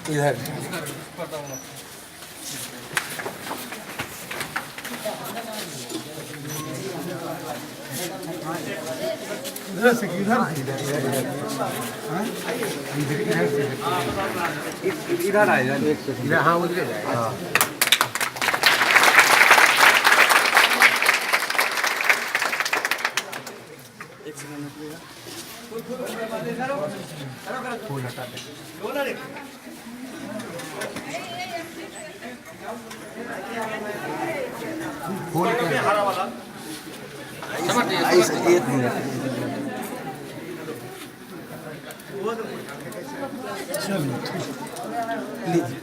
इधर उधर से इधर इधर से इधर आएगा, इधर, हाँ उधर जाएगा। हाँ फूल हटा दे, फूल एक मिनट। चलो लीजिए।